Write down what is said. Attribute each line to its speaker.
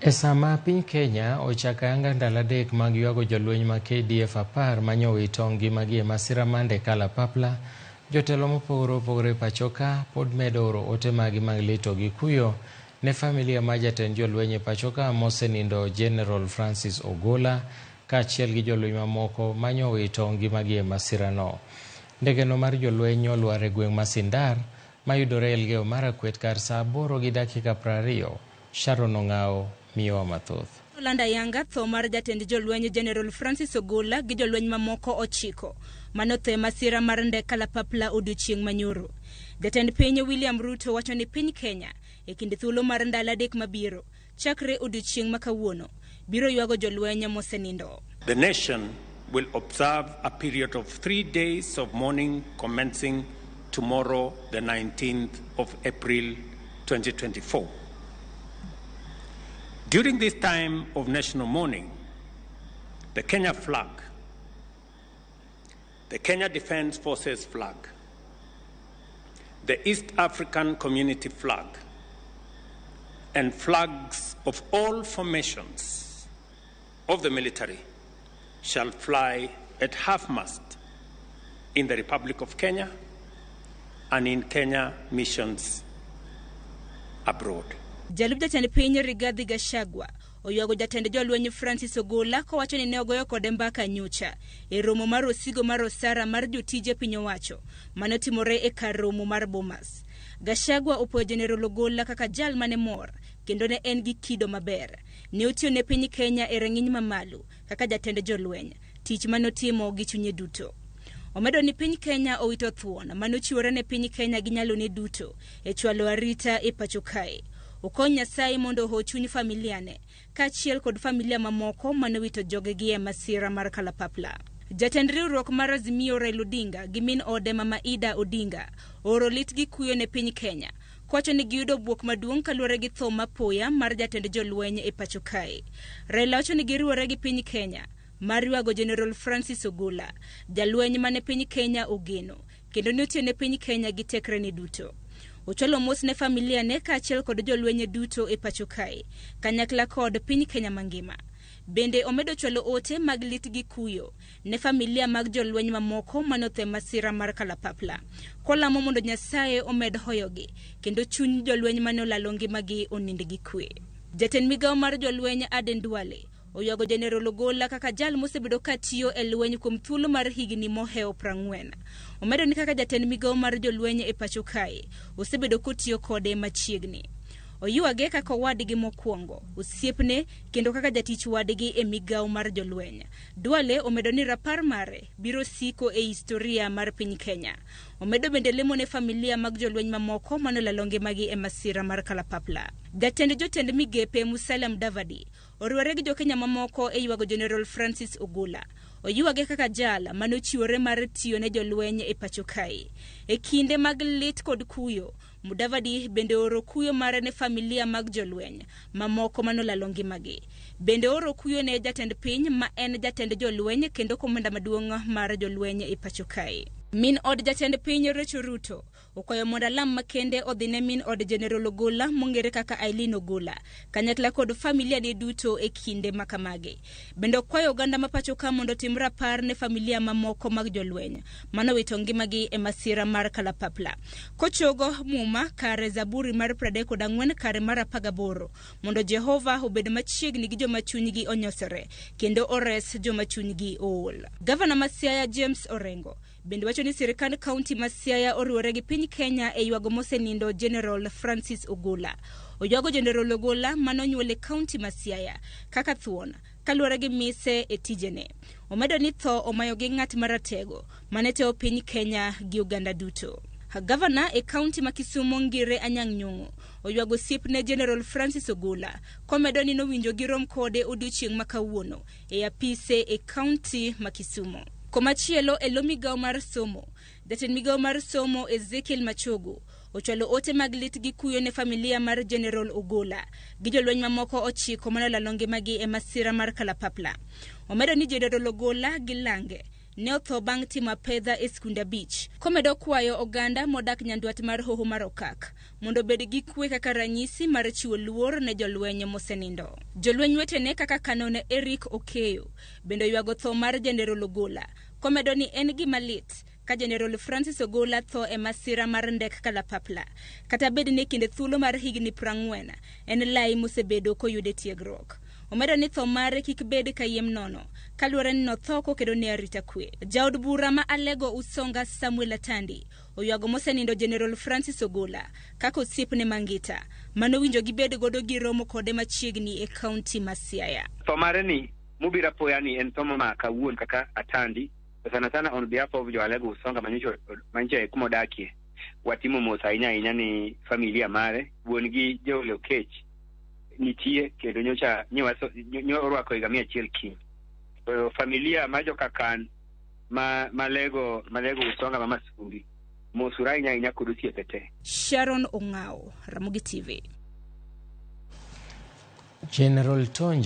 Speaker 1: E sama piny Kenya ochako ayanga ndalo 3 mag ywago jolweny mag KDF 10 manyowito ngimagi e masira mar ndek kalapapla, jotelo mopogore opogore e pachoka pod medo oro ote magi mag lito gi kuyo ne familia mar jatend jolweny e pachoka mosenindo General Francis Ogolla kaachiel gi jolweny mamoko manyowito ngimagi e masirano. Ndegeno mar jolweny olwar e gweng' ma Sindar mayudore Elgeyo Marakwet kar saa 8:20. Sharon Ong'ao miyowa mathoth.
Speaker 2: Olando ayanga tho mar jatend jolweny General Francis Ogolla gi jolweny mamoko 9 manotho e masira mar ndek kalapapla odiochieng' manyoro. Jatend piny William Ruto wacho ni piny Kenya e kind thuolo mar ndalo 3 mabiro chakre odiochieng' ma kawuono biro ywago jolweny mosenindo.
Speaker 3: The nation will observe a period of 3 days of mourning commencing tomorrow, the 19th of April 2024. During this time of national mourning, the Kenya flag, the Kenya Defence Forces flag, the East African Community flag, and flags of all formations of the military shall fly at half-mast in the Republic of Kenya and in Kenya missions abroad.
Speaker 2: Jalup jatend piny Rigathi Gachagua oywago jatend jolweny Francis Ogolla kowacho ni ne ogoyo kode mbaka nyocha e romo mar osigo mar osara mar jotije piny owacho mane otimore e kar romo mar Bomas. Gachagua opuoyo General Ogolla kaka jal mane mor kendo ne en gi kido maber. Ne otiyo ne piny Kenya e rang'iny mamalo kaka jatend jolweny, tich mane otimo gi chunye duto. Omedo ni piny Kenya owito thuon mane ochiwore ne piny Kenya gi nyalone duto e chwalo arita e pacho kae. Okony Nyasaye mondo oho chuny familiane kaachiel kod familia mamoko mane owito jogegi e masira mar kalapapla. Jatend riwruok mar Azimio Raila Odinga gi min ode Mama Ida Odinga ooro lit gi kuyo ne piny Kenya kowacho ni giyudo bwok maduong' kaluwore gi tho mapoya mar jatend jolweny e pacho kae. Raila wacho ni giriwore gi piny Kenya mar ywago General Francis Ogolla, jalweny mane piny Kenya ogeno kendo ne otiyo ne piny Kenya gi tekrene duto. Ochwalo mos ne familia ne kaachiel kod jolweny duto e pacho kae, kanyakla kod piny Kenya mangima. Bende omedo chwalo ote mag lit gi kuyo ne familia mag jolweny mamoko manotho e masira mar kalapapla, kolamo mondo Nyasaye omed hoyogi kendo chuny jolweny mane olalo ngimagi onind gi kwe. Jatend migawo mar jolweny Aden Duale oywago General Ogolla kaka jal mosebedo ka tiyo e lweny kuom thuolo mar higni mohewo 40. Omedo ni kaka jatend migawo mar jolweny e pacho kae, osebedo kotiyo kode machiegni. Oywage kaka owadgi mokwongo, osiepne kendo kaka jatich wadgi e migawo mar jolweny. Duale omedo ni rapar mare biro siko e historia mar piny Kenya. Omedo bende lemo ne familia mag jolweny mamoko manolalo ngimagi e masira mar kalapapla. Jatend jotend migepe Musalia Mudavadi oriwore gi jokenya mamoko e ywago General Francis Ogolla. Oywage kaka jal manochiwore mar tiyo ne jolweny e pacho kae. E kinde mag lit kod kuyo, Mudavadi bende ooro kuyo mare ne familia mag jolweny mamoko manolalo ngimagi. Bende ooro kuyo ne jatend piny ma en jatend jolweny kendo komanda maduong' mar jolweny e pacho kae. Min od jatend piny Rachel Ruto okwayo mondo alam makende odhi ne min od General Ogolla mong'ere kaka Eileen Ogolla kanyakla kod familia ne duto e kinde ma kamagi. Bende okwayo oganda ma pacho ka mondo otim rapar ne familia mamoko mag jolweny manowito ngimagi e masira mar kalapapla. Kochogo Muma kare Zaburi mar 34 kare mar 18 mondo Jehova obed machiegni gi joma chunygi onyosore kendo ores joma chunygi ool. Gavana ma Siaya James Orengo bende wacho ni sirkand kaunti ma Siaya oriwore gi piny Kenya e ywago mosenindo General Francis Ogolla. Oywago General Ogolla manonyuol e kaunti ma Siaya kaka thuon kaluwore gi mise e tijene. Omedo ni tho omayo gi ng'at maratego mane tewo piny Kenya gi oganda duto. Gavana e kaunti ma Kisumu Ngire Anyang' Nyong'o oywago osiepne General Francis Ogolla komedo ni nowinjo girom kode odiochieng' ma kawuono e apise e kaunti ma Kisumu. Komachielo e lo migawo mar somo, jatend migawo mar somo Ezekiel Machogo ochwalo ote mag lit gi kuyo ne familia mar General Ogolla gi jolweny mamoko 9 manolalo ngimagi e masira mar kalapapla. Omedo ni General Ogolla gi lange ne otho bang' timo apedha e skunde 5, komedo kwayo oganda modak nyandwat mar hoho mar Okak mondo obed gi kwe kaka ranyisi mar chiwo luor ne jolweny mosenindo. Jolweny wetene kaka Canon Eric Okeyo bende oywago tho mar Jenerol Ogolla, komedo ni en gima lit ka Jenerol Francis Ogolla tho e masira mar ndek kalapapla, kata bed ni kinde thuolo mar higni 40 en lai mosebedo koyude tiegruok. Omedo ni tho mare kik bed kayiem nono, kaluwore ni notho kokedo ne arita kwe. Jaod bura ma Alego Usonga Samuel Atandi oywago mosenindo Jenerol Francis Ogolla kaka osiepne Mangita manowinjo gibed godo gi romo kode machiegni e kaunti ma Siaya.
Speaker 4: Tho mare ni mobiro apoya ni en tho momaka awuon kaka Atandi, to sana sana on behalf of jo Alego Usonga manyocha kuma odakie. Watimo mos ahinya ahinya ni familia mare, wuon gi Joel Okech nitie kendo nyocha nyo orwako higa 100 kiny. To familia mar joka Kan ma Malego Usonga ma Masumbi mosura ahinya ahinya kod osiepe te.
Speaker 2: Sharon Ong'ao, Ramogi TV.
Speaker 1: General Tonje.